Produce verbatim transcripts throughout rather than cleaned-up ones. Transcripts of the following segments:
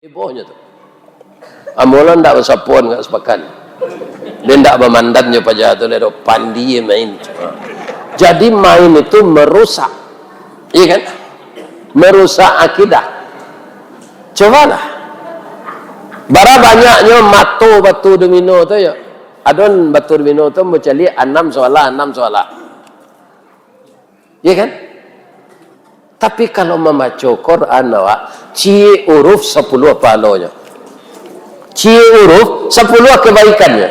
Hebohnyo tu. Ambo lah ndak basapoan ka sapakan. Dia ndak bamandan jo paja tu, dia ado pandi main. Jadi main itu merusak. Iya kan? Merusak akidah. Cobalah. Bara banyaknyo mato batu domino tu yo. Adon batu domino tu bacaliak anam soalah, anam soalah. Ya kan? Tapi kalau mambaco Quran awak, ciek huruf sapuluah pahalonyo. Ciek huruf sapuluah kebaikannyo.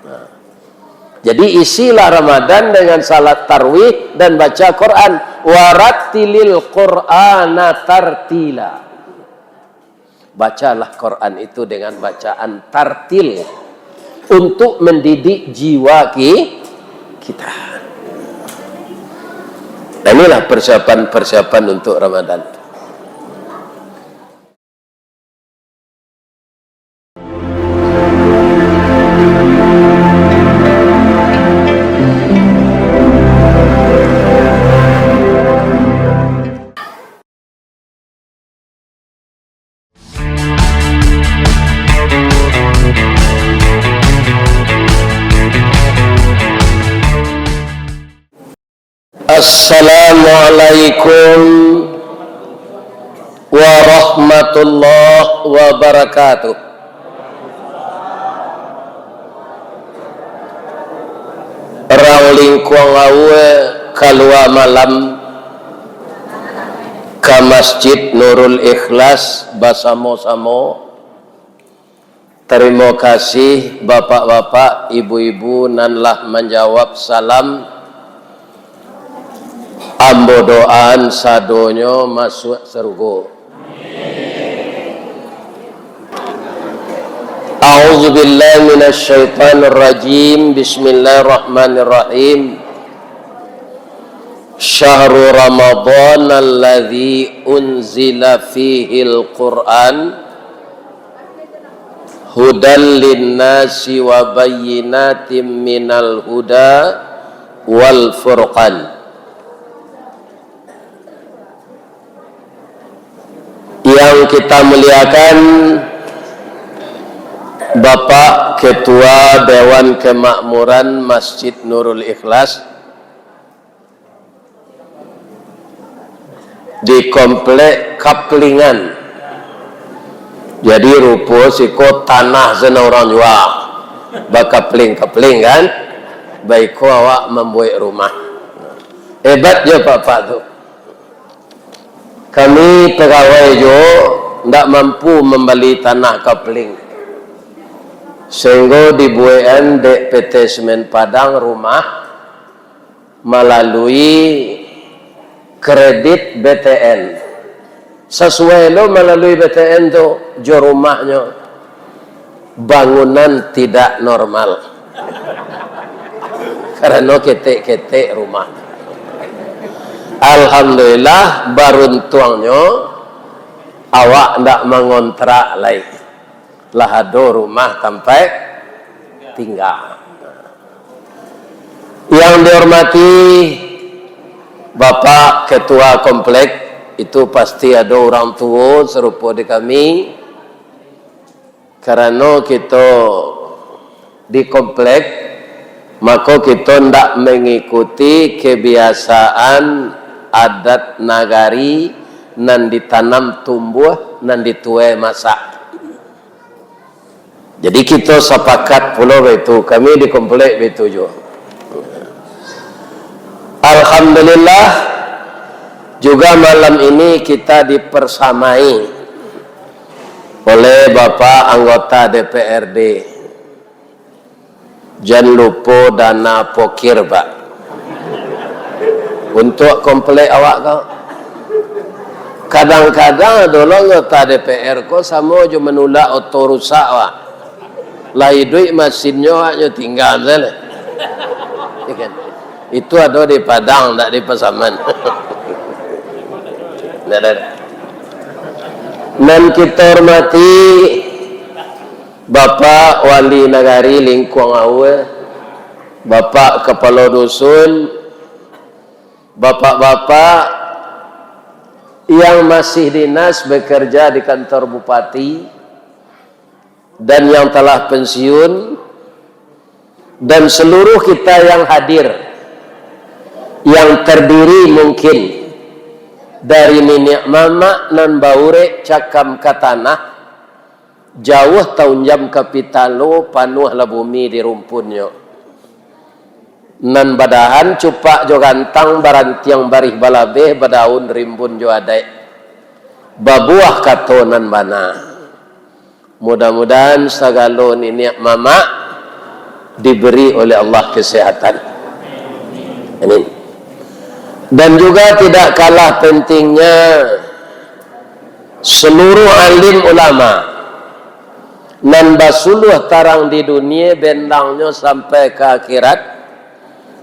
Nah. Jadi isilah Ramadan dengan salat tarawih dan baca Quran. Warattilil Qur'ana tartila. Bacalah Quran itu dengan bacaan tartil untuk mendidik jiwa ki-, kita. Nah, inilah persiapan-persiapan untuk Ramadan. Assalamualaikum warahmatullahi wabarakatuh. Rang Lingkuang Aue kalua malam ka Masjid Nurul Ikhlas basamo-samo. Tarimo kasih bapak-bapak, ibu-ibu nan lah manjawab salam. Ambo doaan sadonyo masuak sarugo. A'udzubillahi minasyaitonirrajim. Bismillahirrahmanirrahim. Syahru Ramadan alladzi unzila fihil Qur'an hudan linnasi wa bayyinatim minal huda wal furqan. Yang kita muliakan, Bapak Ketua Dewan Kemakmuran Masjid Nurul Ikhlas di Komplek Kaplingan. Jadi, rupo siko tanah sinan urang jua, bakapling-kapling, kan? Baiko awak mambuek rumah. Hebat jo Bapak tu. Kami pegawai jo ndak mampu mambali tanah kapling, sahinggo dibuekan dek P T Semen Padang rumah malalui kredit B T N. Sasuai lo malalui B T N tu jo rumahnyo. Bangunan tidak normal. Karano ketek-ketek rumah. Alhamdulillah, baruntuangnyo awak ndak mangontrak lai. Lah ado rumah tampek tingga. Yang dihormati Bapak Ketua Komplek, itu pasti ado urang tuo sarupo di kami. Karano kito di komplek, mako kito ndak mangikuti kebiasaan adat nagari nan ditanam tumbuah, nan dituai masak. Jadi kito sapakat pulo baitu, kami di komplek baitu juo. Alhamdulillah, juga malam ini kita dipersamai oleh Bapak Anggota D P R D. Jan lupo dana pokir, Pak. Untuak komplek awak ko. Kadang-kadang ado lo anggota D P R ko samo jo manulak oto rusak, Pak. Lah iduik masinnyo, awaknyo tingga sajo. Iyo kan? Itu ado di Padang, ndak di Pasaman. Ndak ado. Nan kito hormati, Bapak Wali Nagari Lingkuang Aue, Bapak Kapalo Dusun, bapak-bapak Yang masih dinas bekerja di kantor bupati, dan yang telah pensiun, dan seluruh kita yang hadir, yang terdiri mungkin dari niniak mamak nan baurek cakam ka tanah, jauah taunjam ka pitalo, panuahlah bumi di rumpunnyo. Nan badahan cupak jo gantang, barantiang barih balabeh, badaun rimbun jo adaik, babuah kato nan bana. Mudah-mudahan sagalo niniak mamak diberi oleh Allah kesehatan. Amin. Dan juga tidak kalah pentingnya, seluruh alim ulama nan basuluah tarang di dunia, bendangnyo sampai ka akhirat,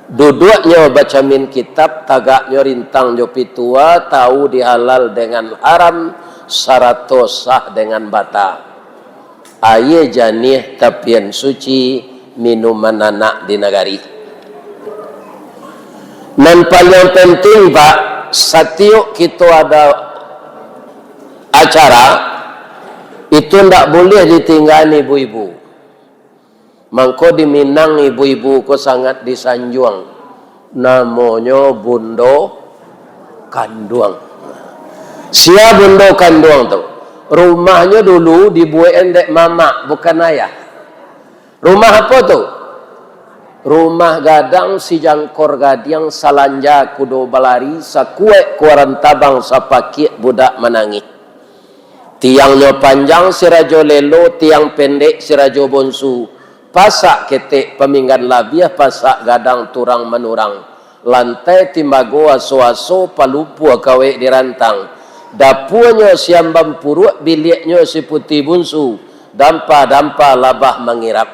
duduaknyo bacamin kitab, tagaknyo rintang jo pitua, tahu di halal dengan haram, sarato sah dengan bata. Aia janiah tapian suci, minuman anak di nagari. Nan paliang penting, Pak, satiok kito ada acara, itu ndak buliah ditinggaan ibu-ibu. Mangko di Minang ibu-ibu ko sangat disanjuang, namonyo bundo kanduang. Sia bundo kanduang tu? Rumahnyo dulu dibuekan dek mamak, bukan ayah. Rumah apo tu? Rumah gadang, sijangkor gadiang, salanja kudo balari, sakuek kuaran tabang, sapakiak budak manangih. Tiangnyo panjang si rajo lelo, tiang pendek si rajo bonsu. Pasak ketek paminggan labiah, pasak gadang turang manurang. Lantai timbago aso-aso, palupuah kawek dirantang. Dapuanyo si ambam puruak, biliaknyo si putih bunsu. Dampa-dampa labah mangirap.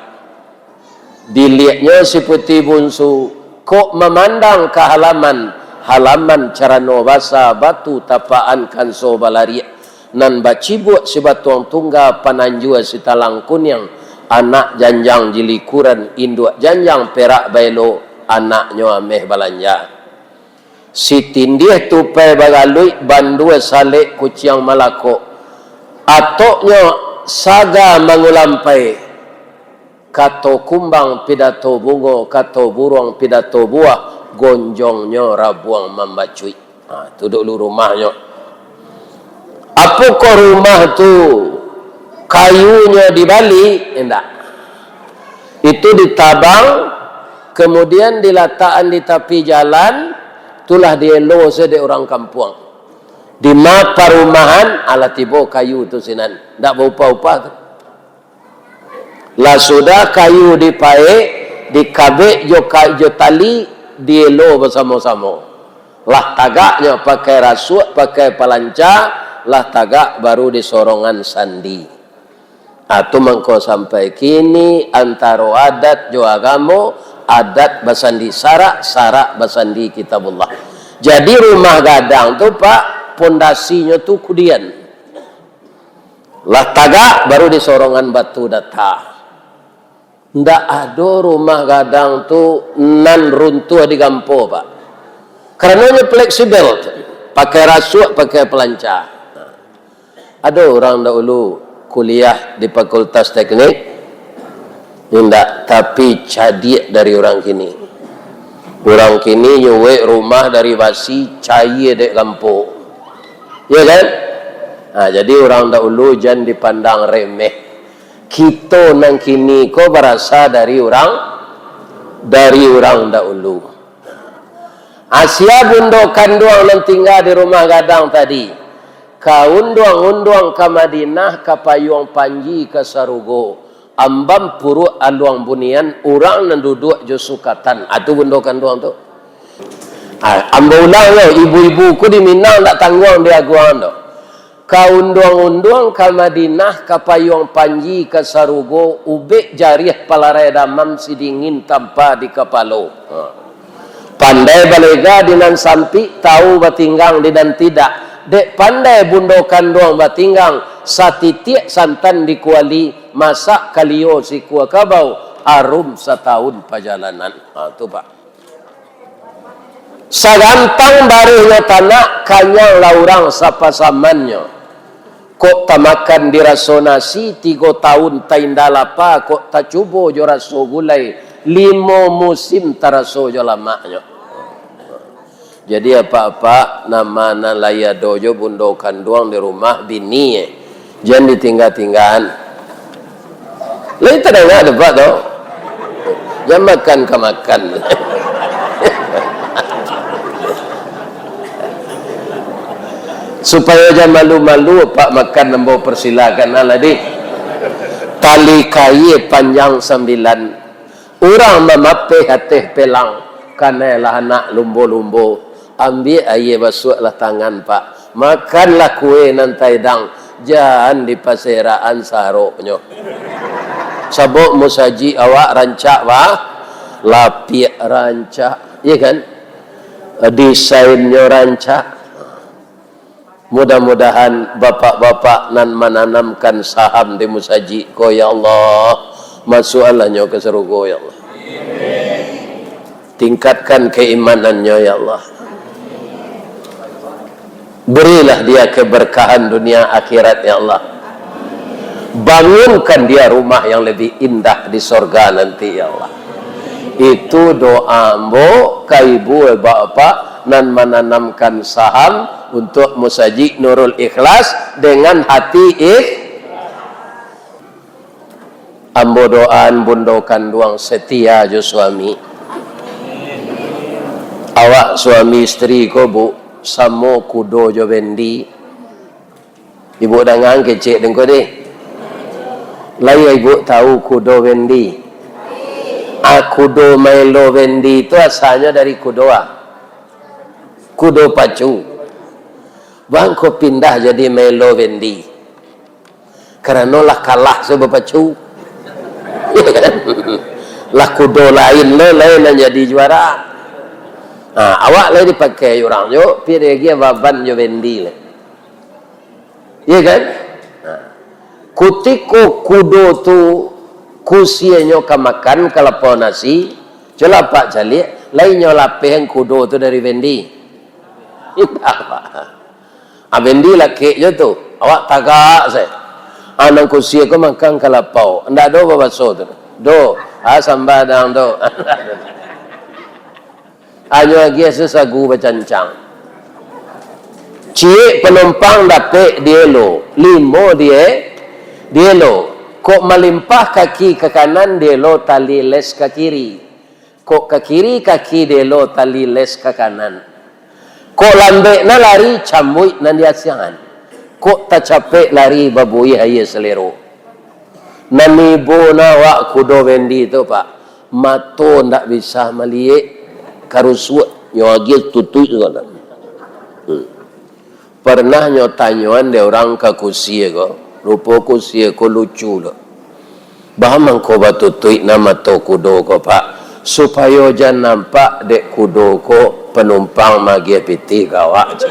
Biliaknyo si putih bunsu, kok mamandang ka halaman, halaman carano basa, batu tapaan kanso balariak, nan bacibuak si batuang tungga, pananjua si talang kuniang, anak janjang jilikuran, induak janjang perak baelo, anaknyo ameh balanja. Si tindiah tupai bagaluik, bandua salek kuciang malakok, atoknyo saga mangulampai. Kato kumbang pidato bungo, kato buruang pidato buah, gonjongnyo rabuang mambacuik. Ha, tu dulu rumahnyo. Apokoh rumah tu kayunyo dibali? Indak. Itu ditabang, kemudian dilatakan di tapi jalan, tulah dielo sajo dek urang kampuang. Di ma parumahan, alah tibo kayu tu sinan. Ndak baupah-upah tu. Lah sudah kayu dipaek, dikabek jo ka-, jo tali, dielo basamo-samo. Lah tagaknyo pakai rasuak, pakai palanca, lah tagak baru disorongan sandi. Ah, tu mangko sampai kini antaro adat jo agamo, adat basandi sarak, sarak basandi Kitabullah. Jadi rumah gadang tu, Pak, pondasinyo tu kudian. Lah tagak, baru disorongan batu data. Ndak ado rumah gadang tu nan runtuah digampo, Pak. Karano nyo fleksibel tu. Pakai rasuak, pakai pelanca. Ado urang dahulu kuliah di Fakultas Teknik? Indak, tapi cadiak dari urang kini. Urang kini nyuwek rumah dari basi, caia dek gampo. Ya kan? Ha, jadi urang dahulu jan dipandang remeh. Kito nan kini ko barasa dari urang, dari urang dahulu. Asia bundo kanduang nan tingga di rumah gadang tadi, ka unduang-unduang ka Madinah, ka payuang panji ka sarugo, ambam puruak aluang bunian, urang nan duduak jo sukatan. Ah, tu bundo kanduang tu. Ah, ambo ulang yo, ibu-ibu ko di Minang ndak tangguang diaguang doh. Ka unduang-unduang ka Madinah, ka payuang panji ka sarugo, ubek jariah palarai damam, sidingin tampa di kapalo. Ha. Pandai balega di nan sampik, tahu batinggang di nan tidak. Dek pandai bundo kanduang batinggang, satitiak santan di kuali, masak kalio sikua kabau, harum satahun pajalanan. Ha, tu, Pak. Sagantang baruhnyo tanak, kanyanglah urang sapasamannyo. Kok tamakan diraso nasi, tigo taun tainda lapa, kok tacubo jo raso gulai, limo musim taraso jo lamaknyo. Jadi, apak-apak, nan ma nan lai ado jo bundo kanduang di rumah, bini, eh, jan ditingga-tinggaan. Lai tadanga dek apak tu? Jan makan ka makan. Supayo jan malu-malu, apak makan ambo persilakan lah, dih. Tali kaia panjang sambilan, urang mamapeh ateh pelang, kanailah anak lumbo-lumbo, ambiak aia basuaklah tangan, Pak. Makanlah kue nan taidang, jan dipaserakan saroknyo. Sabab musajik awak rancak, bah, lapiak rancak, iya kan? Desainnyo rancak. Mudah-mudahan bapak-bapak nan mananamkan saham di musajik ko, ya Allah, masuakanlah nyo ka sarugo, ya Allah. Tingkatkan keimanannyo, ya Allah. Berilah dia keberkahan dunia akhirat, ya Allah. Bangunkan dia rumah yang lebih indah di sorga nanti, ya Allah. Itu doa ambo ka ibu bapak nan mananamkan saham untuk Musajik Nurul Ikhlas dengan hati ikh-, ambo doaan bundo kanduang setia jo suami. Awak suami isteri ko, Bu, samo kudo jo bendi. Ibu dangaan kecek dengko deh. Lai ibu tahu kudo bendi? Ah, kudo maelo bendi tu asalnyo dari kudo ah. Kudo pacu. Bangko pindah jadi maelo bendi. Karano lah kalah se bapacu. Lah kudo lain lo, lain nan jadi juara. Ha, awak lai dipakai urang jo, pi lagi baban jo bendi lai. Iya kan? Nah, kutiko kudo tu kusianyo ka makan ka lapau nasi, colah apak caliak, lai nyo lapehan kudo tu dari bendi? Indak, Pak. Ah, bendi lakek jo tu, awak tagak se. Ah, nan kusia ko makan ka lapau, ndak ado babaso tu. Do, ah, sambadang tu. Hanyo agiah sasagu bacancang. Ciek panumpang dapek dielo, limo die-, dielo. Kok malimpah kaki ka kanan, dielo tali les ka kiri. Kok ka kiri kaki, dielo tali les ka kanan. Kok lambek nan lari, cambuik nan di asiangan. Kok tacapek lari, babuih aia salero. Nan ibo na awak kudo bendi tu, Pak. Mato ndak bisa maliek, karusuak, nyo agiah tutuik tu kan. Hmm. Parnah nyo tanyoan dek urang ka kusia ko, rupo kusia ko lucu lo. Baa mangko batutuik na mato kudo ko, Pak? Supayo jan nampak dek kudo ko panumpang magiah pitih ka awak.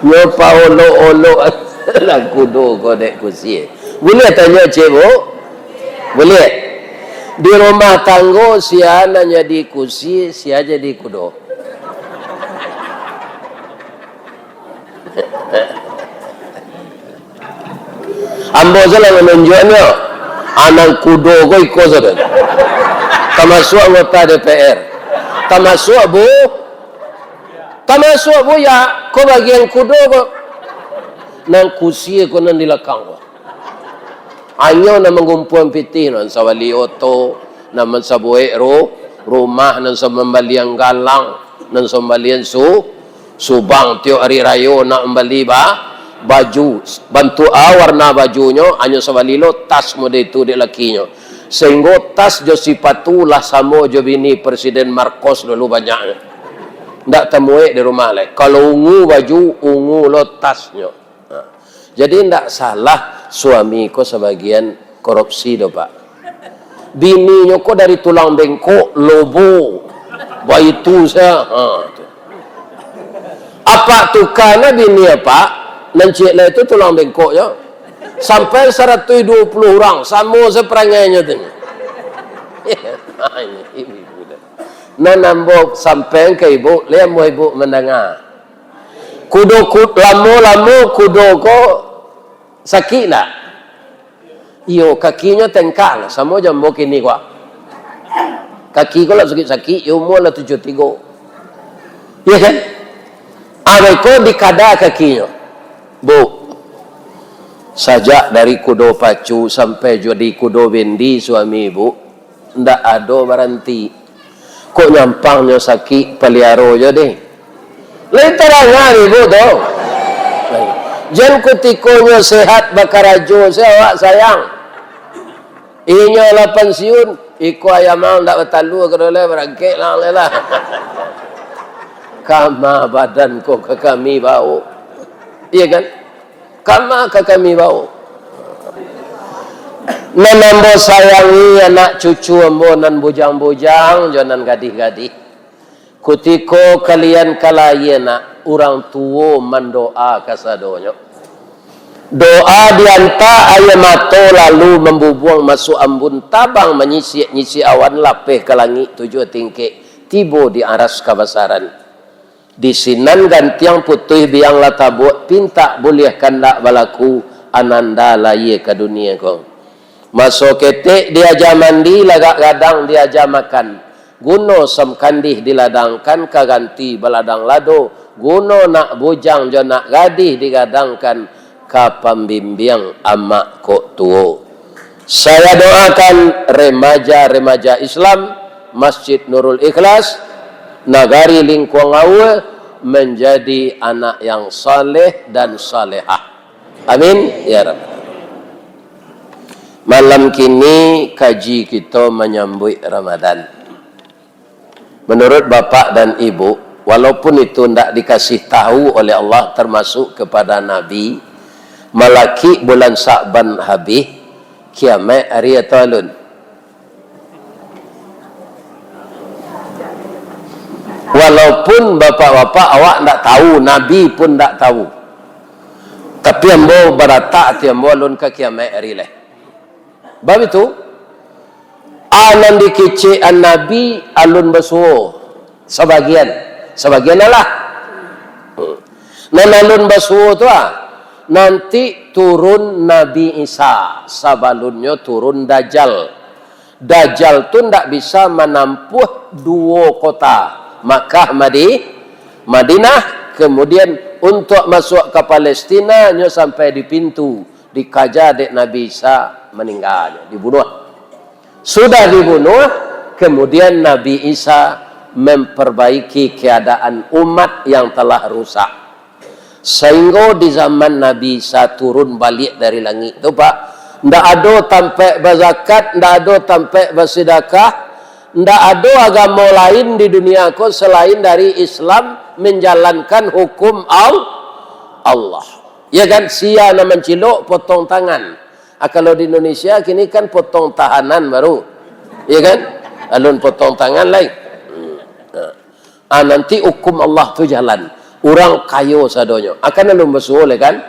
Nyo paolok-olok lah kudo ko dek kusia. Buliah tanyo, Cik, Bu? Buliah. Di rumah tanggo, sia nan jadi kusia, sia jadi kudo. Ambo salah manunjuaknyo, anak kudo ko iko sajo. Tamasuak anggota D P R. Tamasuak bu-, tamasuak buya, ko bagian kudo ko. Nan kusia ko nan di lakang ko. Anyo nan manggumpuan pitih, nan sabali oto, nan mansabuek ru-, rumah, nan sa-, mambalian galang, nan sambalian su-, subang, tiok ari rayo nak mambali ba-, baju. Bantuak a warna bajunyo, anyo sabali lo tas model tu dek lakinyo. Sahinggo tas jo sipatu lah samo jo bini Presiden Marcos dulu banyaknyo. Ndak tamuek di rumah lai. Kalau ungu baju, ungu lo tasnyo. Nah, jadi ndak salah suami ko sabagian korupsi do, Pak. Bininyo ko dari tulang bengkok, lobo. Baitu sa. Ha, tu. Apak tuka na bini apak, nan ciek lai tu tulang bengkok jo. Sampai saratuih duo puluah urang, samo saparangainyo tu. Ha, ini ibu-ibu dah. Nan ambo sampaian ka ibu, lai amuah ibu mandanga. Kudo ku-, lamo-lamo kudo ko sakik ndak? Iyo, kakinyo tengkang, samo jo ambo kini ko. Kaki ko lah sakik-sakik, iyo umua lah tujuah tigo. Iyo kan? Ambo ko dikada kakinyo. Bu, sajak dari kudo pacu sampai jadi kudo bendi suami ibu, ndak ado baranti. Kok nyampangnyo sakik, paliaro jo deh. Lai tadanga ibu tu. Jan kutikonyo sehat bakarajo, se awak sayang. Inyo lah pansiun, iko ayam ang ndak batalua ka dolai, barangkek lah, lah. Kama badan ko ka kami bawo. Iya kan? Kama ka kami bawo. Nan ambo sayangi anak cucu ambo nan bujang-bujang jo nan gadih-gadih. Kutiko kalian ka layie nak, urang tuwo mandoa kasadonyo. Doa dianta aia mato lalu mambubuang masuak ambun, tabang manyisiak-nyisiak awan, lapeh ka langik tujuah tingkek, tibo di aras kabasaran. Di sinan gantiang putuih biang lah tabuak, pintak buliah kandak balaku, ananda layie ka dunie ko. Maso ketek diaja mandi, lagak gadang diaja makan. Guno samkandih diladangkan ka ganti baladang lado. Guno nak bujang jo nak gadih digadangkan ka pambimbiang amak kok tuwo. Saya doakan remaja-remaja Islam Masjid Nurul Ikhlas, Nagari Lingkuang Aua, menjadi anak yang saleh dan salehah. Amin, ya Rabbal Alamin. Malam kini kaji kito manyambuik Ramadan. Menurut bapak dan ibu, walaupun itu ndak dikasih tahu oleh Allah termasuk kepada Nabi, malakik bulan Sa'ban habih, kiamaik ari atau alun? Walaupun bapak-bapak awak ndak tahu, Nabi pun ndak tahu. Tapi ambo baratak ati ambo alun ka kiamaik ari lai. Bab itu, a nan dikecekan Nabi alun basuo, sabagian, sabagian alah. Nan alun basuo tu ah, nanti turun Nabi Isa, sabalunnyo turun Dajjal. Dajjal tu ndak bisa manampuah duo kota, Makkah, Madi-, Madinah, kemudian untuak masuak ka Palestina, nyo sampai di pintu, dikaja dek Nabi Isa, maningga nyo, dibunuah. Sudah dibunuah, kemudian Nabi Isa memperbaiki keadaan umat yang telah rusak. Sainggo di zaman Nabi Isa turun baliak dari langik tu, Pak, ndak ado tampek bazakat, ndak ado tampek basidakah, ndak ado agamo lain di dunia ko selain dari Islam menjalankan hukum Al-, Allah. Ya kan? Sia nan mancilok, potong tangan. Ah, kalau di Indonesia kini kan potong tahanan baru. Ya kan? Alun potong tangan lai. Hmm. Nah. Ah, nanti hukum Allah tu jalan. Urang kayo sadonyo. Akan alun basuo lai kan?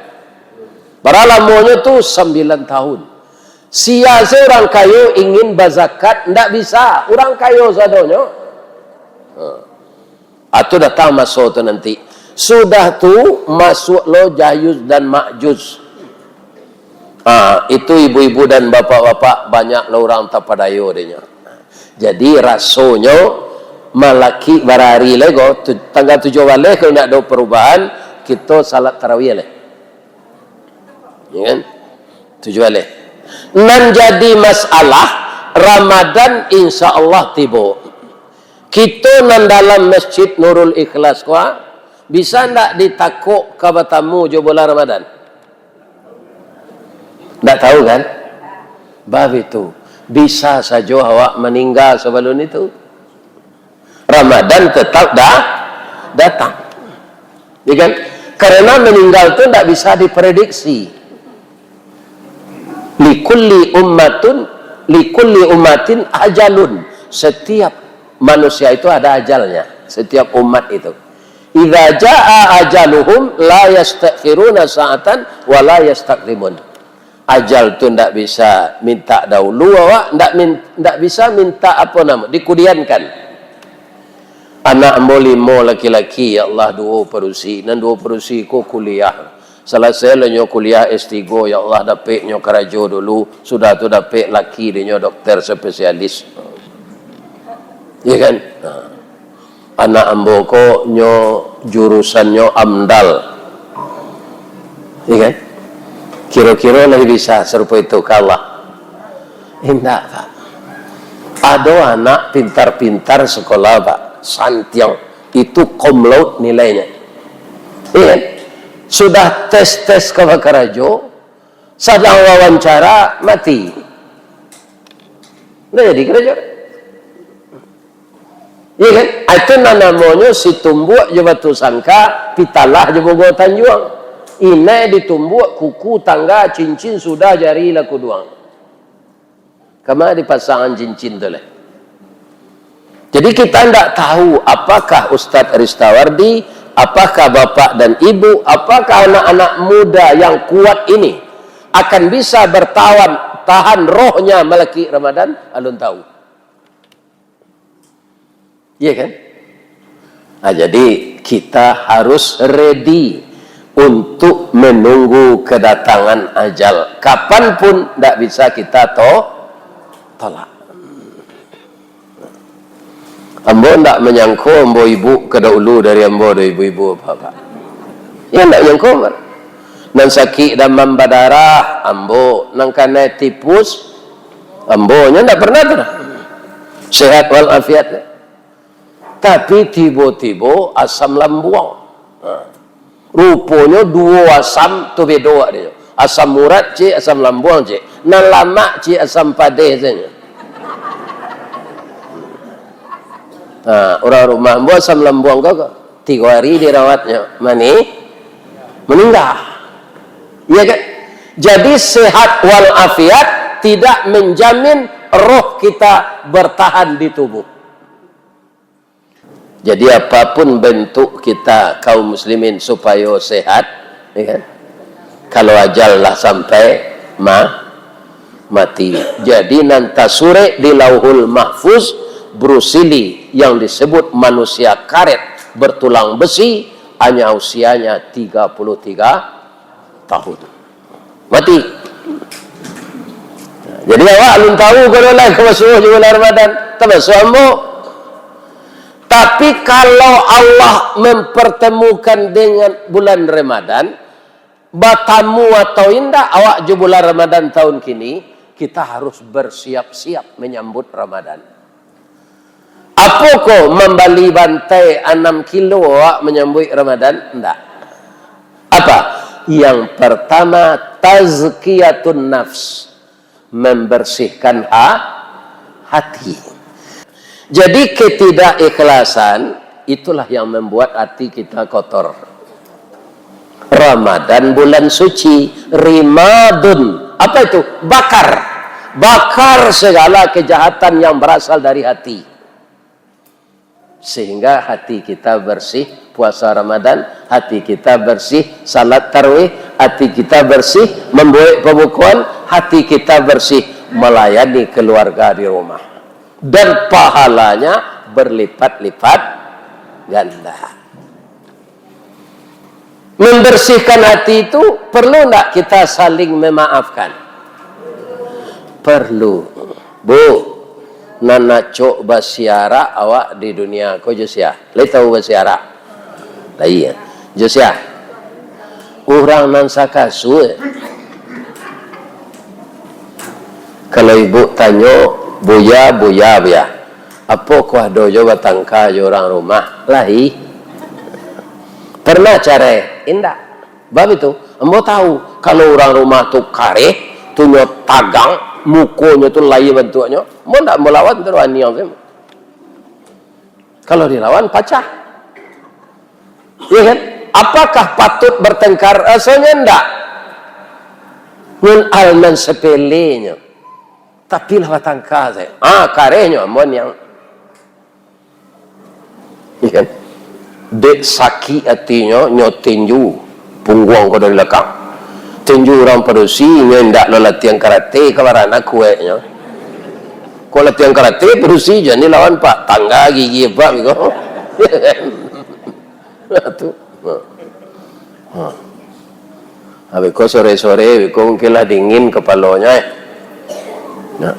Bara lamonyo tu sambilan tahun. Sia se urang kayo ingin bazakat, ndak bisa. Urang kayo sadonyo. Ha. Ah, tu datang maso tu nanti. Sudah tu, masuak lo Ya'juj dan Ma'juj. Ah, itu ibu-ibu dan bapak-bapak, banyak lo urang tapadayo denyo. Jadi, rasonyo, malakik barari lai ko, tu-, tanggal tujuah baleh, kalau ndak ado perubahan, kito salat tarawih lai. Ya kan? Tujuah baleh. Nan jadi masalah, Ramadan insya Allah tibo. Kito nan dalam Masjid Nurul Ikhlas ko, bisa ndak ditakok ka batamu jo bulan Ramadan? Ndak tahu kan? Bab itu, bisa sajo awak maningga sabalun itu. Ramadan tetap da-, datang. Ya kan? Karena meninggal tu ndak bisa diprediksi. Likulli ummatun, likulli ummatin ajalun. Setiap manusia itu ada ajalnya. Setiap umat itu. Idza jaa ajaluhum la yastakhiruna sa'atan wa la yastaqdimun. Ajal tu ndak bisa minta dahulu awak, ndak min-, ndak bisa minta apa nama, dikudiankan. Anak ambo limo laki-laki, ya Allah, duo padusi. Nan duo padusi ko kuliah. Salasai lah nyo kuliah S tigo, ya Allah, dapek nyo karajo dulu. Sudah tu dapek laki dinyo dokter spesialis. Iya kan? Nah. Anak ambo ko nyo jurusannyo AMDAL. Iya kan? Kiro-kiro lah bisa sarupo itu ka Allah? Indak, Pak. Ado anak pintar-pintar sekolah, Pak. Santiang. Itu cum laude nilainya. Iya kan? Sudah tes-tes ka bakarajo, sadang wawancara, mati. Ndak jadi karajo. Iya kan? Ah, itu nan namonyo si tumbuak jo batu sangka, pitalah jo bungo tanjuang. Inai ditumbuak, kuku, tangga, cincin, sudah jari lah kuduang. Kama dipasangan cincin tu lai? Jadi kita ndak tahu apakah Ustadz Ristawardi, apakah bapak dan ibu, apakah anak-anak muda yang kuat ini akan bisa bertahan, tahan rohnya malaki Ramadan, alun tahu. Iya kan? Nah, jadi kita harus ready untuk menunggu kedatangan ajal. Kapanpun ndak bisa kita to-, tolak. Ambo ndak manyangko ambo ibu ka dahulu dari ambo, dari ibu-ibu bapak-bapak. Ya, ndak manyangko, Pak. Nan sakik damam badarah, ambo. Nan kanai tipus, ambo. Nyo ndak pernah tu dah. Sehat walafiat. Tapi tibo-tibo asam lambuang. Ha. Ruponyo duo asam tu bedo awak dinyo. Asam urat ciek, asam lambuang ciek. Nan lamak ciek asam padeh sajo. Ha, urang rumah ambo asam lambuang ko, ko. Tigo hari dirawatnyo. Mani-, maningga. Iya kan? Jadi sehat walafiat tidak menjamin roh kita bertahan di tubuh. Jadi, apapun bentuk kita, kaum muslimin, supayo sehat, ya kan? Kalau ajal lah sampai ma-, mati. Jadi, nan tasurek di Lauhul Mahfuz, Bruce Lee yang disebut manusia karet bertulang besi, hanya usianya tiga puluh tiga tahun. Mati. Jadi awak alun tahu kalau lah ka masuak jo bulan Ramadan, tamasuak ambo. Tapi kalau Allah mempertemukan dengan bulan Ramadan, batamu atau indak awak jo bulan Ramadan tahun kini, kita harus bersiap-siap menyambut Ramadan. Apo ko mambali bantai anam kilo awak manyambuik Ramadan? Ndak. Apa? Yang pertama, tazkiyatun nafs, membersihkan ha-, hati. Jadi, ketidakikhlasan itulah yang membuat hati kita kotor. Ramadan bulan suci, rimadun. Apa itu? Bakar. Bakar segala kejahatan yang berasal dari hati. Sehingga hati kita bersih, puasa Ramadan, hati kita bersih, salat tarawih, hati kita bersih, membuat pembukuan, hati kita bersih, melayani keluarga di rumah. Dan pahalanya berlipat-lipat ganda. Membersihkan hati itu perlu ndak kita saling memaafkan? Perlu. Bu, nan acok basiarak awak di dunia ko jo sia? Lai tahu basiarak? Lai, ya. Jo sia? Urang nan sakasuik. Kalau ibu tanyo, "Buya, buya, buya, apo ko ado jo batangka jo urang rumah?" Lai. Pernah carai? Indak. Bab itu, ambo tahu, kalau urang rumah tu kareh, tu nyo tagang, mukonyo tu lai bantuaknyo, ambo ndak ambo lawan tu wani ang tu. Kalau dilawan, pacah. Iya kan? Apakah patut bertengkar? Rasanya ndak. Ngun al nan sepelenyo. Tapi lah batangka sajo. Ah, karehnyo, ambo niang. Iya kan? Dek sakik atinyo, nyo tinju pungguang ko dari lakang. Tinju urang padusi, nyo indak lo latihan karate, ka barana kueknyo. Ko latihan karate, padusi, jan dilawan, Pak. Tangga gigi, Pak, biko. Tu. Ha. Ha. Habis ko sore-sore, habis ko mungkin lah dingin kepalonyo, eh. Nah.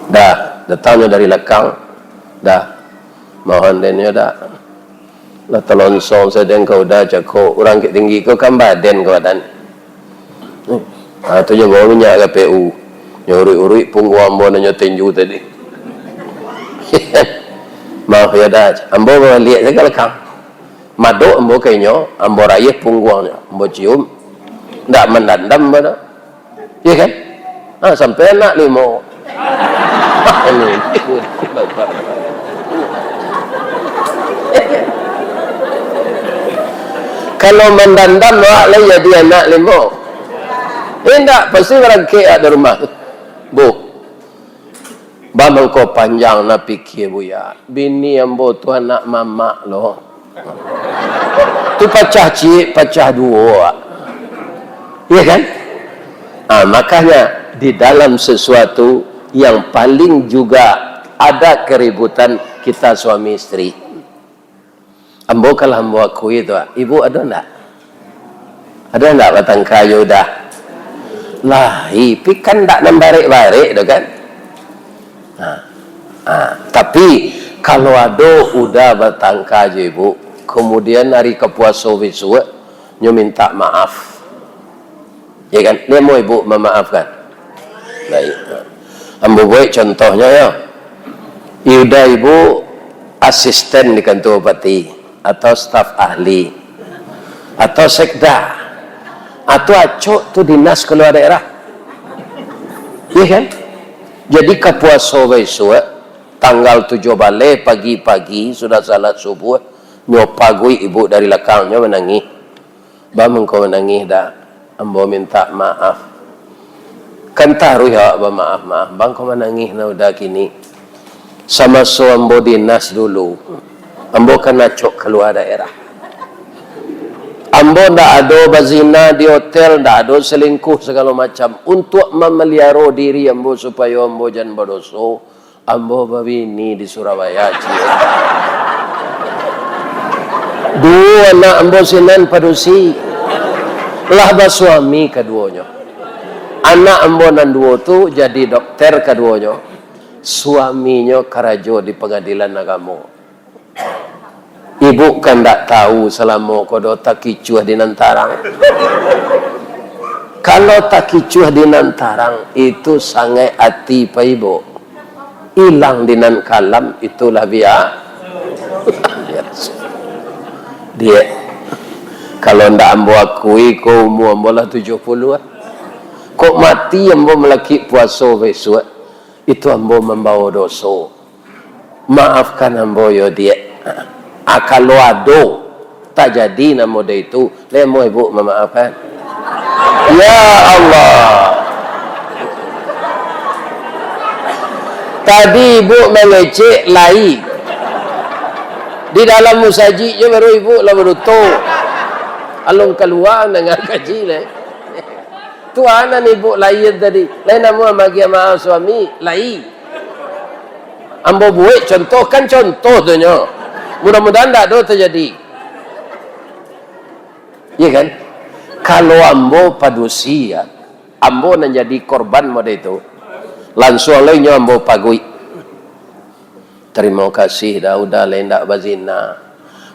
Dah, datangnyo dari lakang. Dah. Mohon den yo dah. Lah talonsong sadang ka udah cako. Urang Bukittinggi ko kan baden ka badan. Ha, tu nyo bawa minyak ka P U. Nyo uruik-uruik pungguang ambo nan nyo tinju tadi. Maaf yo dah. Ambo baliak sajo ka lakang. Madok ambo ka inyo, ambo rayeh pungguangnyo, ambo cium. Ndak mandandam ambo doh. Iya kan? Ha, sampai anak limo. Kalau mandandam awak lai jadi anak limo. Indak, pasti barangkek awak dari rumah tu. Bu, bamangko panjang na pikia, Buya. Bini ambo tu anak mamak lo. Tu pacah ciek, pacah duo. Iya kan? Ah, makanya di dalam sesuatu yang paling juga ada keributan kita suami isteri. Ambo kalau ambo akui tu, ah, ibu ada ndak? Ada ndak batangka jo udah? Lah, ipi kan ndak nan barek-barek tu kan? Ha. Ha. Tapi, kalau ado udah batangka jo ibu, kemudian hari kapuaso bisuak, nyo minta maaf. Ya kan? Nemo ibu mamaafkan. Baik. Ambo buek contohnyo, yo. Udah ibu asisten di kantor bupati, atau staf ahli, atau sekda, atau acok tu dinas keluar daerah. Iya kan? Jadi kapuaso bisuak, tanggal tujuah baleh, pagi-pagi, sudah salat subuh, nyo paguik ibu dari lakang, nyo manangih. Bang, mangko manangih dah. Ambo minta maaf. Kan taruih awak bamaaf-maaf. Bang, ko manangih nah udah kini. Samaso ambo dinas dulu, ambo kan acok kalua daerah. Ambo ndak ado bazina di hotel, ndak ado selingkuh sagalo macam. Untuak mamaliaro diri ambo supayo ambo jan badoso, ambo babini di Surabaya, ciek. Duo anak ambo sinan padusi. Lah basuami kaduonyo. Anak ambo nan duo tu jadi dokter kaduonyo. Suaminyo karajo di Pangadilan Agamo. Ibu kan ndak tahu salamo ko do takicuah di nan tarang. Kalau takicuah di nan tarang, itu sangaik ati pa ibu. Ilang di nan kalam, itulah bia-, biasa. Diak, kalau ndak ambo akui ko, umua ambo lah tujuah puluah. Kok mati ambo malakik puaso bisuak, itu ambo mambawa doso. Maafkan ambo yo, Diak. Ah, kalau ado tajadi nan model itu, lai amuah ibu mamaafkan? Ya Allah. Tadi ibu mangecek lai. Di dalam musajik jo baru ibu lah baduto. Alun kalua nangah kaji lai. Tu anan ibu lai tadi. Lai amuah magiah maaf suami, lai. Ambo buek contoh, kan contoh tu nyo. Mudah-mudahan ndak ado tajadi. Iya kan? Kalau ambo padusi, ya, ambo nan jadi korban model itu, lansuang lai nyo ambo paguik. Tarimo kasih dah, udah lai ndak bazina.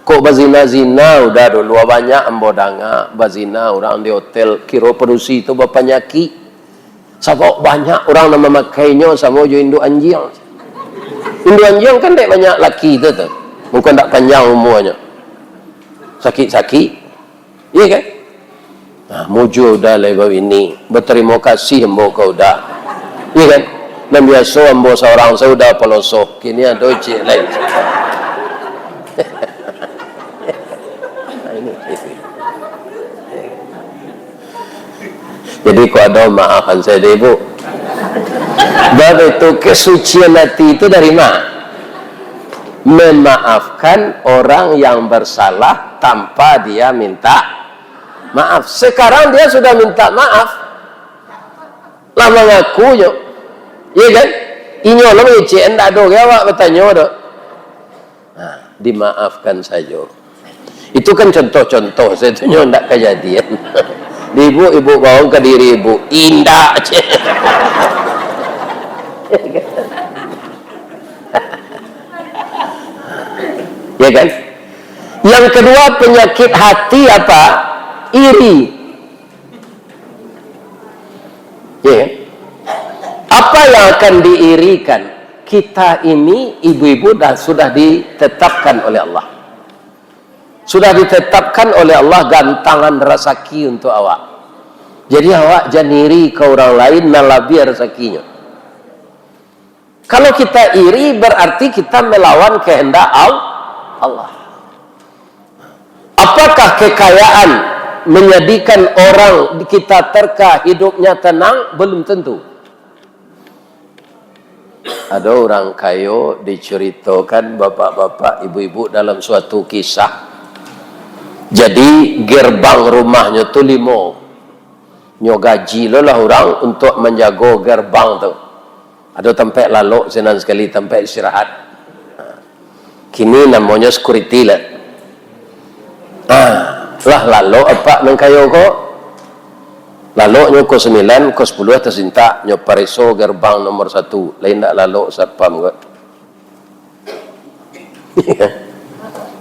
Kok bazina-zina udah dulu, banyak ambo danga bazina urang di hotel, kiro padusi tu bapanyakik. Sabab banyak urang nan mamakainyo samo jo induak anjiang. Induak anjiang kan dek banyak laki tu, tu. Mungkin ndak panjang umuanyo. Sakik-sakik. Iya kan? Nah, mujua udah lai babini. Batarimo kasih ambo ka udah. Iya kan? Nan biaso ambo saurang se udah paloso. Kini ado ciek lai. Jadi, kok ado, maafan sajo, Ibu. Bab itu, kesucian hati itu dari ma? Memaafkan orang yang bersalah tanpa dia minta maaf. Sekarang dia sudah minta maaf. Lah mangaku nyo. Iya kan? Inyo lah mangecek, ndak ado ge awak batanyo doh. Nah. dimaafkan sajo. Itu kan contoh-contoh, satunyo ndak kajadian. Di ibu, ibu bawang ka diri ibu, indak, cek. Ya kan? Yang kedua, penyakit hati apa? Iri. Ya kan? Apa yang akan diirikan? Kita ini, ibu-ibu, dah sudah ditetapkan oleh Allah. Sudah ditetapkan oleh Allah gantangan rasaki untuk awak. Jadi, awak jan iri ka urang lain nan labiah rasakinyo. Kalau kita iri, berarti kita melawan kehendak Al-, Allah. Apakah kekayaan menjadikan orang kita terka hidupnya tenang? Belum tentu. Ado urang kayo dicaritokan bapak-bapak, ibu-ibu dalam suatu kisah. Jadi, gerbang rumahnyo tu limo. Nyo gaji lo lah urang untuk manjago gerbang tu. Ado tampek lalok sinan sakali, tampek istirahat. Kini namonyo security lah. Ah, lah lalok apak nan kayo ko. Laloknyo ko sembilan, ko sepuluh tasintak, nyo pareso gerbang nomor satu. Lain ndak lalok satpam ko.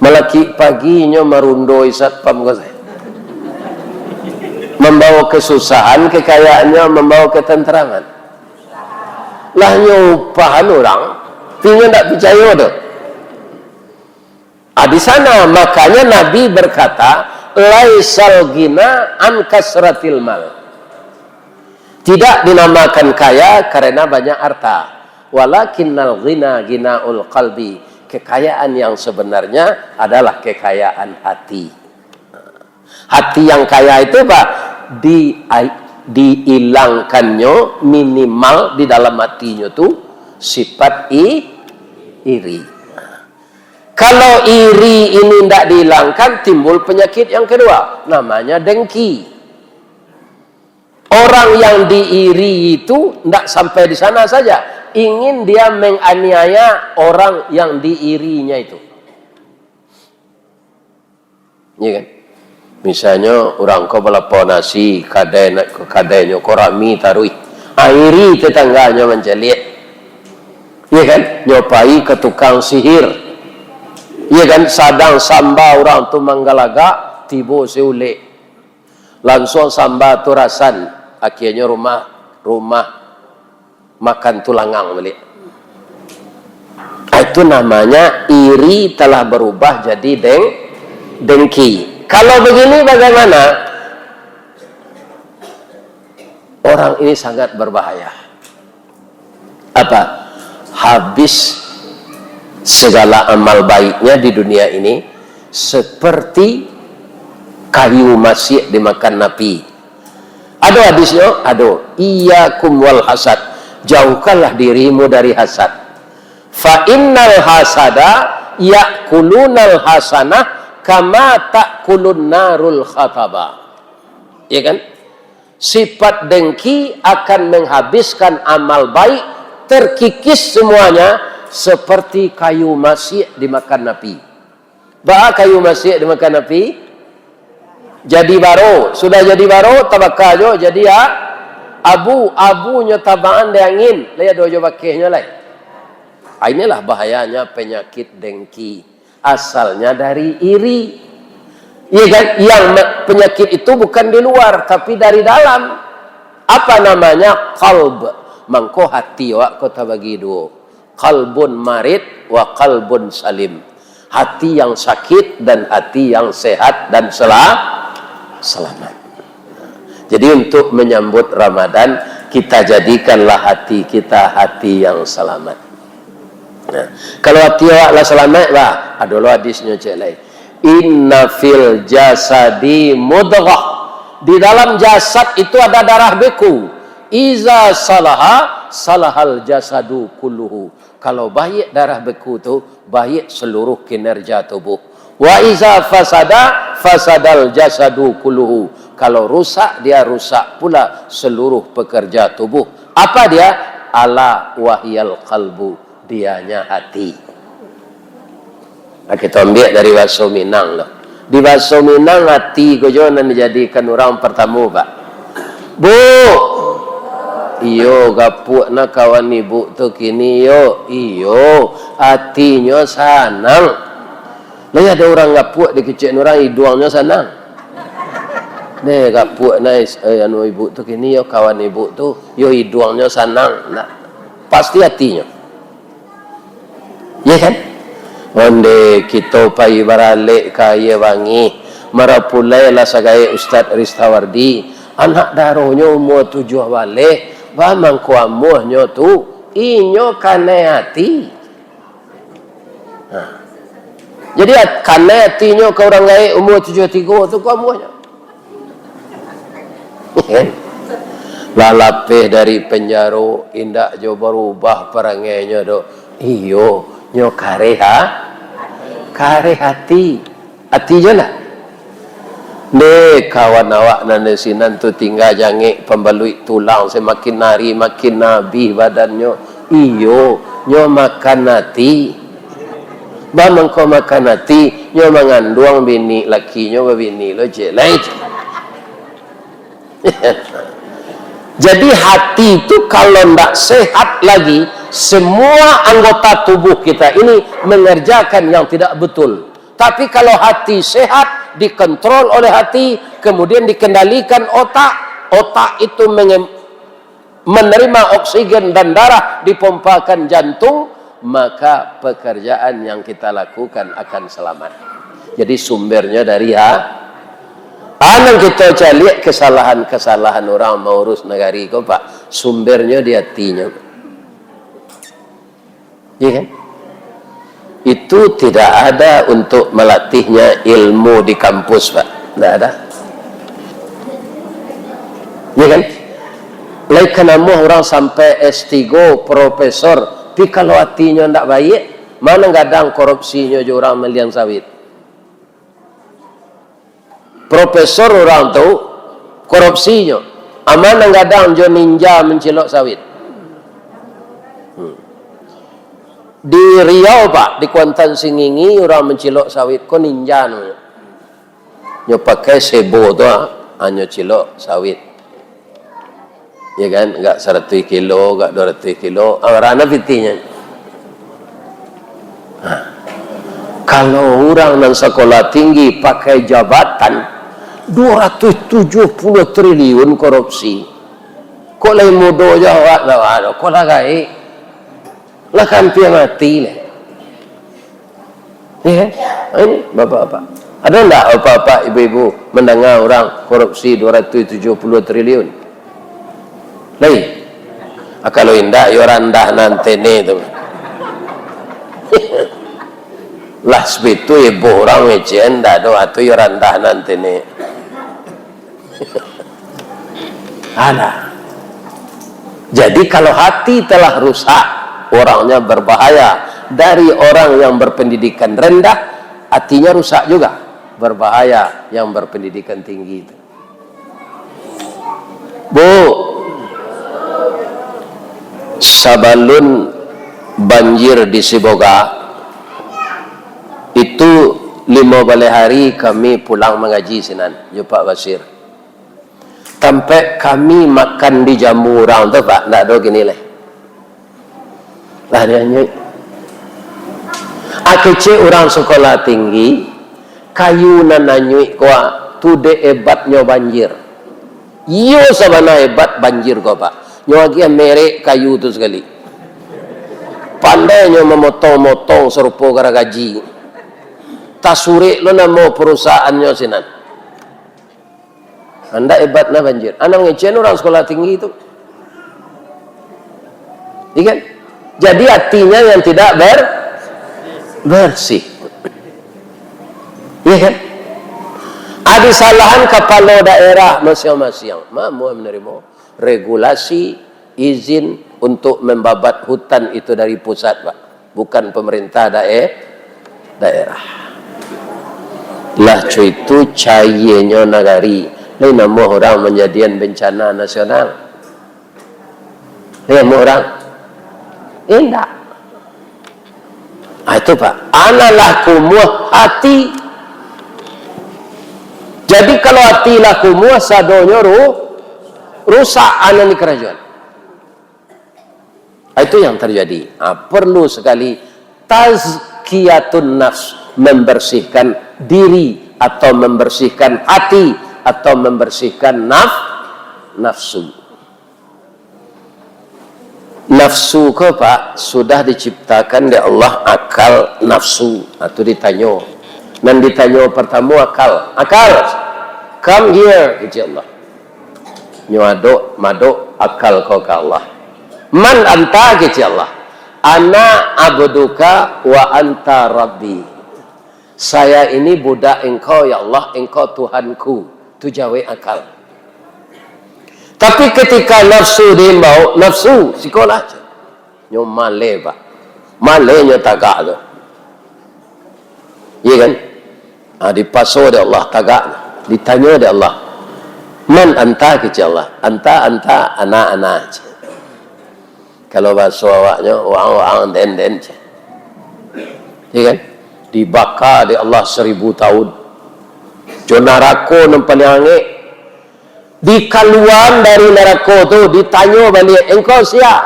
Malakik pagi nyo marundoi satpam ko sae. Mambawa kesusahan, kekayaannyo mambawa ketenteraman. Lah nyo upahan urang, tapi nyo ndak picayo tu. Ah, di sana, makanya Nabi berkata, "Laisal ghina an kasratil mal." Tidak dinamakan kaya karena banyak harta. "Walakinnal ghina ghinaul qalbi." Kekayaan yang sebenarnya adalah kekayaan hati. Hati yang kaya itu apa? Di-, diilangkannyo minimal di dalam hatinyo tu sifat i-, iri. Kalau iri ini ndak diilangkan, timbul penyakit yang kedua, namanya dengki. Orang yang diiri itu ndak sampai di sana saja, ingin dia menganiaya orang yang diirinya itu. Ya kan? Misalnyo, urang ko balapau nasi, kadai nak, kadainyo ko rami taruih. Ah, iri tetangganyo mancaliak. Ya kan? Nyo pai ka tukang sihir. Ya kan? Sadang samba urang tu manggalagak, tibo si ulek. Lansuang samba tu rasan. Akhianyo rumah, rumah makan tulangang baliak. Ah, itu namanya iri telah berubah jadi deng-, dengki. Kalau begini bagaimana? Orang ini sangat berbahaya. Apa? Habis segala amal baiknya di dunia ini seperti kayu masiak dimakan api. Ado hadisnyo? Ado. "Iyyakum wal hasad." Jauhkanlah dirimu dari hasad. "Fa innal hasada ya'kulunal hasanah kama ta'kulun narul khataba." Ya kan? Sifat dengki akan menghabiskan amal baik, terkikis semuanya seperti kayu masiak dimakan api. Baa kayu masiak dimakan api? Jadi baro. Sudah jadi baro, tabaka jo, jadi a-, abu. Abunyo tabaan dek angin, lai ado jo bakehnyo lai. Ah, inilah bahayanya penyakit dengki. Asalnya dari iri. Iya kan? Yang me-, penyakit itu bukan di luar, tapi dari dalam. Apa namanya? Qalb. Mangko hati awak ko tabagi duo. Qalbun marid wa qalbun salim. Hati yang sakit dan hati yang sehat dan sela-, selamat. Jadi, untuk menyambut Ramadan, kita jadikanlah hati kita hati yang selamat. Nah, kalau hati awak lah salamaik, bah, ado lo hadisnyo cek lai. "Inna fil jasadi mudghah." Di dalam jasad itu ada darah beku. "Iza salaha, salahal jasadu kulluhu." Kalau baiak darah beku tu, baiak seluruh kinerja tubuh. "Wa iza fasada, fasadal jasadu kulluhu." Kalau rusak, dia rusak pula seluruh pekerja tubuh. Apa dia? "Ala wahiyal qalbu." Dianya hati. Nah, kito ambiak dari bahaso Minang tu. Di bahaso Minang, ati ko jo nan dijadikan urang partamo, Pak. "Bu!" "Iyo, gapuak na kawan ibu tu kini yo?" "Iyo, atinyo sanang." Lah, ado urang gapuak dikecek urang, iduangnyo sanang. "Deh, gapuak na is-, eh, anu ibu tu kini yo, kawan ibu tu, yo iduangnyo sanang." Nah, pasti atinyo. Iyo kan? Onde kito pai baralek ka Aia Bangih, marapulai lah sagaek Ustaz Ristawardi, anak daronyo umua tujuah baleh, ba mangko amuahnyo tu, inyo kanai ati. Nah. Jadi, at-, kanai atinyo ka urang gaek umua tujuah tigo tu, ko amuahnyo. Lah lapeh dari penjaro, indak jo barubah parangainyo doh. Iyo, nyo kareh ha-, kareh ati. Ati jo lah. Ndeh, kawan awak nan di sinan tu tingga jangek pambaluik tulang, samakin ari makin abih badannyo. Iyo, nyo makan ati. Ba mangko makan ati, nyo manganduang bini lakinyo, babini lo ciek lai. Jadi, hati itu kalau ndak sehat lagi, semua anggota tubuh kita ini mengerjakan yang tidak betul. Tapi kalau hati sehat, dikontrol oleh hati, kemudian dikendalikan otak, otak itu menge-, menerima oksigen dan darah dipompakan jantung, maka pekerjaan yang kita lakukan akan selamat. Jadi, sumbernyo dari ha-, anang kito caliak kesalahan-kesalahan urang maurus nagari ko, Pak, sumbernyo di atinyo. Iya kan? Itu tidak ada untuk melatihnya ilmu di kampus, Pak. Tidak ada. Iya kan? Lai ka namuah urang sampai S tiga, profesor, tapi kalau atinyo ndak baiak, ma nan gadang korupsinyo jo urang maliang sawit. Profesor urang tu, korupsinyo. A ma nan gadang jo ninja mancilok sawit. Hmm. Di Riau, Pak, di Kuantan Singingi, urang mancilok sawit ko ninja namonyo. Nyo pakai sebo tu, ah, hanyo cilok sawit. Ya kan? Agak saratuih kilo, agak duo ratuih kilo, ah, rana pitihnyo. Ha. Kalau urang nan sakolah tinggi pakai jabatan, duo ratuih tujuah puluah triliun korupsi. Kok lai mudo jo awak tu, aduh, kok lah gaek. Lah ka ampia mati lai. Ya kan? Ha, ini, bapak-bapak. Ada ndak bapak-bapak, ibu-ibu, mandanga urang korupsi duo ratuih tujuah puluah triliun? Lai? Ah, kalau indak, yo randah nan tene tu. Lah, sabitu ibo urang ngecek, ndak doh, atu yo randah nan tene. Ada. Jadi, kalau hati telah rusak, orangnya berbahaya. Dari orang yang berpendidikan rendah, hatinya rusak juga. Berbahaya yang berpendidikan tinggi itu. Bu, sabalun banjir di Siboga, itu limo baleh hari kami pulang mangaji sinan, jo Pak Basir. Tampek kami makan dijamu urang tu, Pak, ndak ado kini lai. Lah dianyuik. Ah, kecek urang sakolah tinggi, kayu nan anyuik ko, ah, tu dek hebatnyo banjir. Iyo, sabana hebat banjir ko, Pak. Nyo agiah merek kayu tu sakali. Pandai nyo mamotong-motong sarupo garagaji. Tasurek lo namo parusahaannyo sinan. Andak hebat nah banjir. Anak ngecen urang sakolah tinggi tu. Iya kan? Jadi hatinya yang tidak ber-, bersih. Iya kan? Ado salahan kapalo daerah masiang-masiang. Mamuah menerima regulasi izin untuk membabat hutan itu dari pusat, Pak. Bukan pemerintah dae-, daerah. Lah co itu caienyo nagari. Lai namuah urang manjadian bencana nasional? Lai namuah urang? Indak. Ah, itu, Pak. Ana lah kumuah hati. Jadi, kalau hati lah kumuah, sadonyo ru-, rusak anan di karajoan. Ah, itu yang terjadi. Ah, perlu sekali tazkiyatun nafs, membersihkan diri atau membersihkan hati atau membersihkan naf-, nafsu. Nafsu ko, Pak, sudah diciptakan dek Allah akal nafsu. Nah, tu ditanyo. Nan ditanyo partamo akal. "Akal, come here," kecek Allah. Nyo adok, madok akal ko ka Allah. "Man anta," kecek Allah. "Ana abduka wa anta rabbi." "Saya ini budak Engkau, ya Allah, Engkau Tuhanku." Tu jawek akal. Tapi ketika nafsu diimbau, nafsu, sikolah. Nyo maleh, Pak. Maleh nyo tagak tu. Iya kan? Ha, dipaso dek Allah tagak. Ditanyo dek Allah. "Man anta," kecek Allah. "Anta, anta, ana, ana," kecek. Kalau bahaso awaknyo, "Waang, waang, den, den," kecek. Iya kan? Dibaka dek Allah seribu tahun. Jo narako nan paliang angek. Dikaluaan dari narako tu, ditanyo baliak, "Engkau sia?"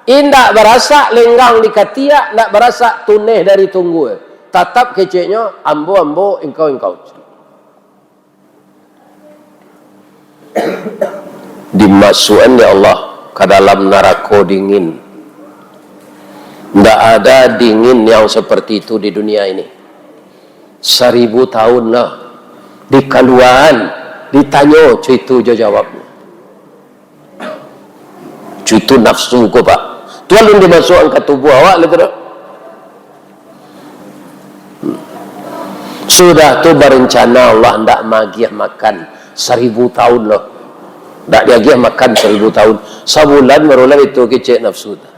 Indak barasak lenggang di katiak, indak barasak tuneh dari tunggua. Tatap keceknyo, "Ambo, ambo, engkau, engkau." Dimasuakan dek Allah ka dalam narako dingin. Ndak ada dingin yang seperti itu di dunia ini. Saribu tahun lah. Dikaluaan, ditanyo, cuitu jo jawabnyo. Cuitu nafsu ko, Pak. Tu alun dimasuakan ka tubuah awak lah tu dah. Hmm. Sudah tu barencana Allah ndak maagiah makan saribu tahun lah. Ndak diagiah makan saribu tahun. Sabulan barulah itu kecek nafsu tu.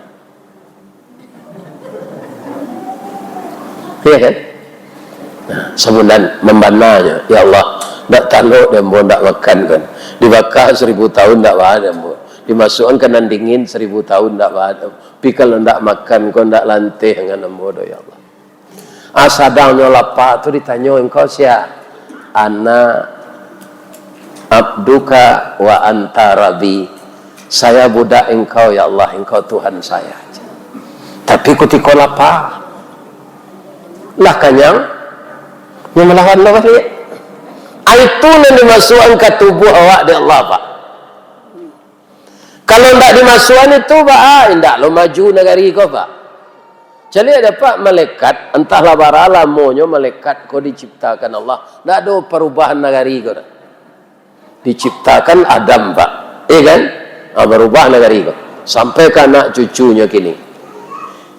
Iya kan? Nah, sabulan mambananyo, "Ya Allah, ndak talok dek ambo, ndak makan kan. Dibaka saribu tahun ndak baa dek ambo. Dimasuakan ka nan dingin saribu tahun ndak baa dek ambo. Tapi kalau ndak makan ko, ndak lanteh angan ambo doh, ya Allah." Ah, sadangnyo lapa tu ditanyo, "Engkau sia?" "Ana abduka wa anta rabbi." "Saya budak Engkau, ya Allah, Engkau Tuhan saya." Tapi kutiko lapa, lah kanyang, nyo malawan lo baliak. Ah, itu nan dimasuakan ka tubuah awak dek Allah, Pak. Kalau ndak dimasuakan itu, Pak, ah, indak lo maju nagari ko, Pak. Caliak dapek malaikat, antahlah bara lamonyo malaikat ko diciptakan Allah, ndak ado parubahan nagari ko doh. Diciptakan Adam, Pak. Iya kan? Ha, barubah nagari ko. Sampai ka anak cucunyo kini.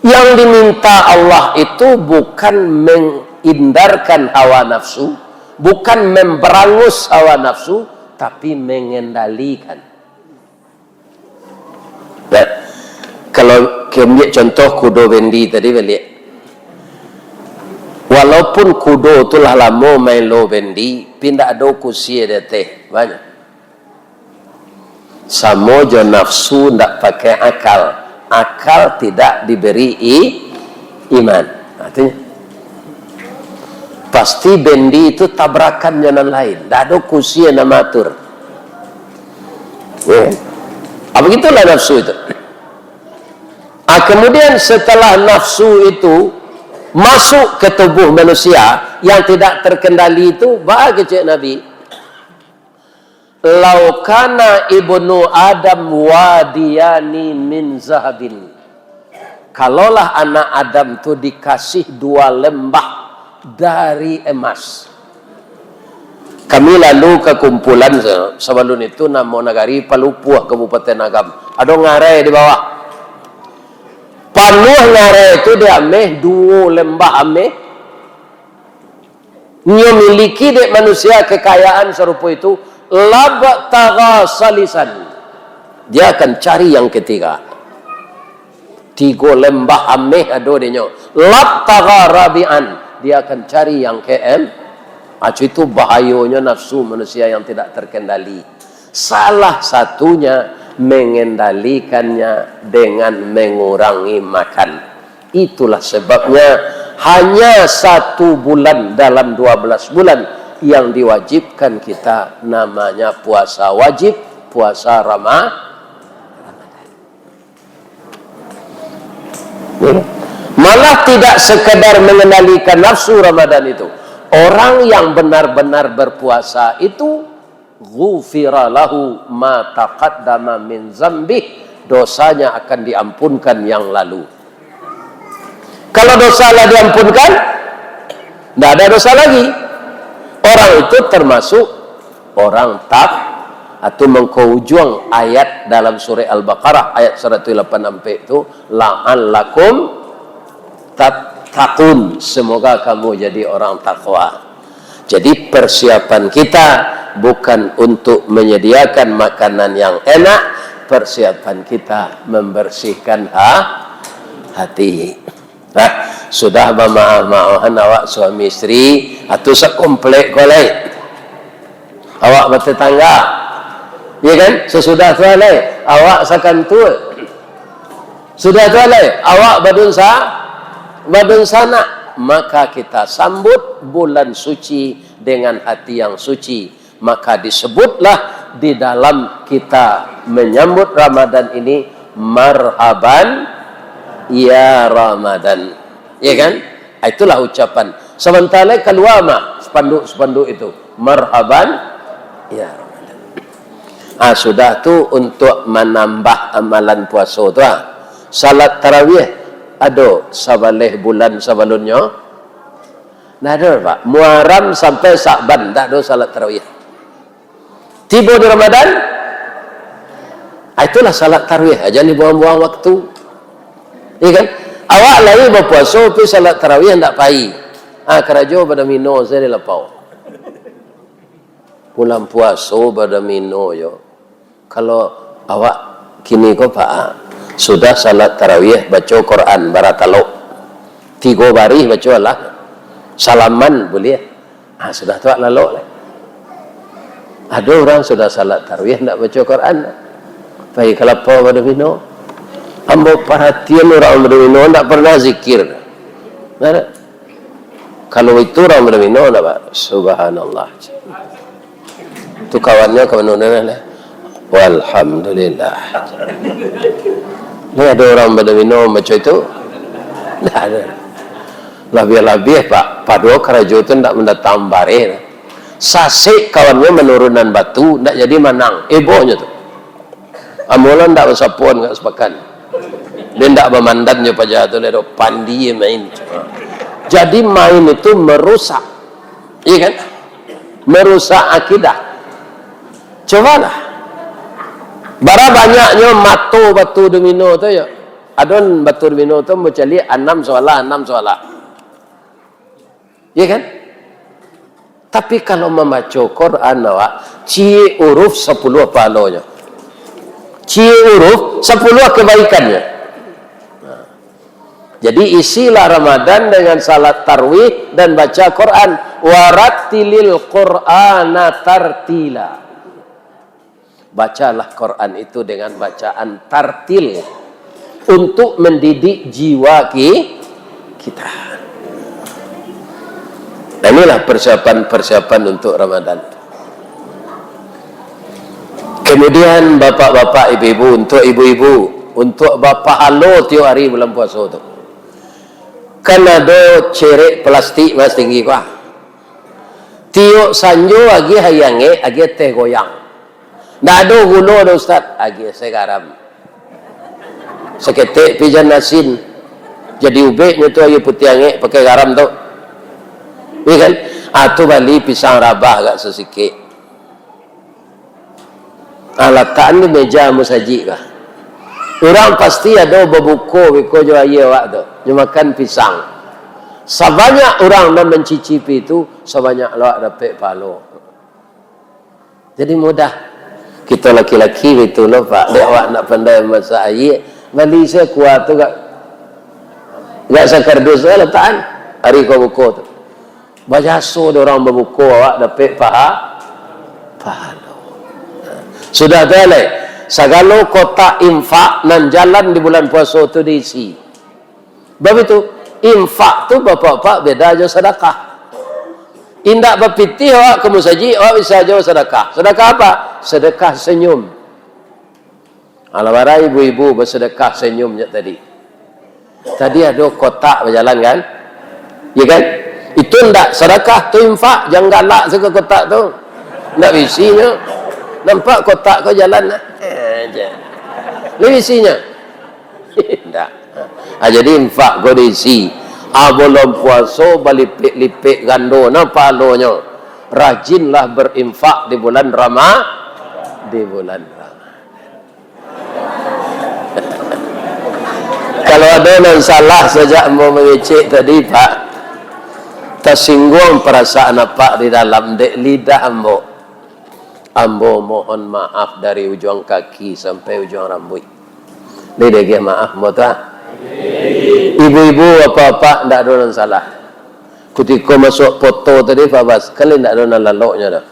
Yang diminta Allah itu bukan menghindarkan hawa nafsu, bukan memberangus hawa nafsu, tapi mengendalikan. Nah, kalau kito ambiak contoh kudo bendi tadi baliak. Walaupun kudo tu lah lamo maelo bendi, tapi ndak ado kusie di ateh. Banyak. Samo jo nafsu ndak pakai akal. Akal tidak diberi i-, iman. Artinya, pasti bendi itu tabrakan jo nan lain. Ndak ado kusie nan maatur. Ya. Ah, begitulah nafsu itu. Ah, kemudian setelah nafsu itu masuk ke tubuh manusia yang tidak terkendali itu, baa kecek Nabi, "Lau kana ibnu Adam wadiyani min zahabin." Kalaulah anak Adam tu dikasih dua lembah dari emas. Kami lalu ka kumpulan se-, sabalun itu namo nagari Palupuah, Kabupaten Agam. Ado ngarai di bawah. Panuah ngarai tu di ameh, duo lembah ameh. Nyo miliki dek manusia kekayaan sarupo itu, labtagha salisan. Dia akan cari yang ketiga. Tigo lembah ameh ado dinyo. Labtagha rabi'an. Dia akan cari yang keenam. Acu itu bahayonyo nafsu manusia yang tidak terkendali. Salah satunya mengendalikannya dengan mengurangi makan. Itulah sebabnya hanya satu bulan dalam dua belas bulan yang diwajibkan kita, namanya puasa wajib, puasa Rama-, Ramadan. Ya. Malah tidak sekadar mengendalikan nafsu Ramadan itu. Orang yang benar-benar berpuasa itu, ghufira lahu ma taqaddama min zambih, dosanya akan diampunkan yang lalu. Kalau dosa lah diampunkan, ndak ada dosa lagi. Orang itu termasuk orang tak, atau mangko ujuang ayat dalam surah Al-Baqarah ayat saratus lapan ampek tu, "La'allakum tattaqun." Semoga kamu jadi orang takwa. Jadi, persiapan kita bukan untuk menyediakan makanan yang enak, persiapan kita membersihkan ha-, hati. Nah, sudah bamaaf-maahan awak suami isteri, atu sakomplek ko lai. Awak batetangga. Ya kan? Sasudah tu lai, awak sakantua. Sudah tu lai, awak badunsa-, badunsanak. Maka kita sambut bulan suci dengan hati yang suci. Maka disebutlah di dalam kita menyambut Ramadan ini, "Marhaban ya Ramadan." Ya kan? Ah, itulah ucapan. Sementara kalua mah spanduk-spanduk itu, "Marhaban ya Ramadan." Ah, sudah tu, untuk manambah amalan puaso tu, ah. Salat tarawih ado sabaleh bulan sabalunnyo? Ndak ado, Pak. Muharram sampai Sa'ban, ndak ado salat tarawih. Tibo di Ramadan, ah, itulah salat tarawih, jan dibuang-buang waktu. Iya kan? Awak lai bapuaso, tapi salat tarawih ndak pai. Ah, karajo badomino sajo di lapau. Bulan puaso badomino yo. Kalau awak kini ko, Pak, sudah salat tarawih, baco Quran, baratalok. Tigo barih baco lah. Salaman buliah. Ah, sudah tu awak lalok lah. Ado urang sudah salat tarawih, ndak baco Quran. Pai ka lapau badomino. Ambo paratian urang badomino, ndak pernah zikir. Nah, kalau itu urang badomino, ndak, Pak? Subhanallah. Tu kawannyo ka mano lah. Walhamdulillah. Ni ado urang badomino macam itu? Ndak ado. Labiah-labiah, Pak, pado karajo tu ndak mandatang bareh. Sasek kawannyo manurunan batu, ndak jadi manang. Ebohnyo tu. Ambo lah ndak basapoan ka sapakan. Dia ndak bamandan jo paja tu, dia ado pandi main. Jadi main itu merusak. Iya kan? Merusak akidah. Cobalah. Bara banyaknyo mato batu domino tu yo. Adon batu domino tu bacaliak anam sabalah, anam sabalah. Iya kan? Tapi kalau mambaco Quran awak, ciek uruf sapuluah pahalonyo. Ciek uruf sapuluah kebaikannyo. Nah. Jadi isilah Ramadan dengan salat tarawih dan baca Quran. Warattilil Qur'ana tartila. Bacalah Quran itu dengan bacaan tartil untuk mendidik jiwa ki-, kita. Nah, inilah persiapan-persiapan untuk Ramadan. Kemudian, bapak-bapak, ibu-ibu, untuk ibu-ibu, untuk bapahalo tiok hari bulan puaso tu. Kan ado cerek plastik, Mas, tinggi ko ah. Tiok sanjo agiah aia angek, agiah teh goyang. Ndak ado gulo doh, Ustaz, agiah se garam. Saketek pijan asin. Jadi ubeknyo tu aia putiah angek pakai garam tu. Iya kan? Ah, tu bali pisang rabah agak sasikek. Ah, latakan di meja musajik ka. Urang pasti ado babuko beko jo aia awak tu, nyo makan pisang. Sabanyak urang nan mancicipi tu, sabanyak lo awak dapek pahalo. Jadi mudah. Kito laki-laki baitu lo, Pak. Dek awak ndak pandai masak aia, bali se kuah tu gak, gak sakardus se latakan ari ko buko tu. Bajaso dek urang babuko, awak dapek paha-, pahalo. Sudah tu lai, sagalo kotak infak nan jalan di bulan puaso tu diisi. Sebab itu, infak tu, bapak-bapak, beda jo sadakah. Indak bapitih awak ka musajik, awak bisa jo sadakah. Sadakah apa? Sadakah senyum. Alah, bara ibu-ibu basadakah senyum nyo tadi. Tadi ado kotak bajalan, kan? Ya, kan? Itu ndak sadakah, tu infak, jan galak se ka kotak tu. Ndak bisi nyo. Nampak kotak ko jalan, eh, je. Ndak bisi nyo. Ndak. Ah, jadi infak ko diisi. Ah, bulan puaso balipek-lipek gando nah pahalonyo. Rajinlah berinfak di bulan Rama-, di bulan Ramadan. Kalau ado nan salah sajak ambo mangecek tadi, Pak, tasingguang parasaan Apak di dalam dek lidah ambo, ambo mohon maaf dari ujuang kaki sampai ujuang rambuik. Ni dek maaf ambo tu, ah. Ibu-ibu, apak-apak, ndak ado nan salah. Kutiko masuak foto tadi, Pak Bas, kan indak ado nan laloknyo doh.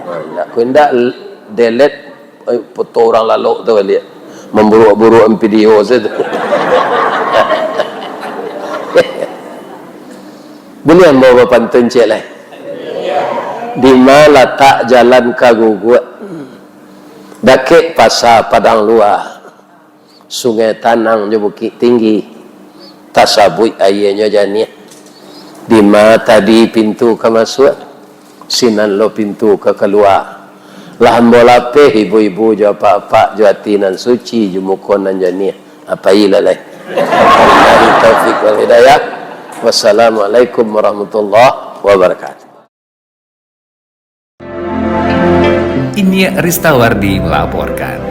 Ha, indak, ku indak l-, delete, eh, foto urang lalok tu baliak. Mamburuak-buruak video sajo tu. Buliah ambo bapantun ciek lai? Dima latak jalan ka Guguak, dakek Pasa Padang Lua. Sungai Tanang jo Bukik Tinggi, tasabuik aianyo janiah. Dima tadi pintu ka masuak, sinan lo pintu ka kalua. Lah ambo lapeh ibu-ibu jo apak-apak jo ati nan suci, jo muko nan janiah. Apai lah lai. Wabillahi taufik wal hidayah. Wassalamualaikum warahmatullahi wabarakatuh. Inyiak Ristawardi melaporkan.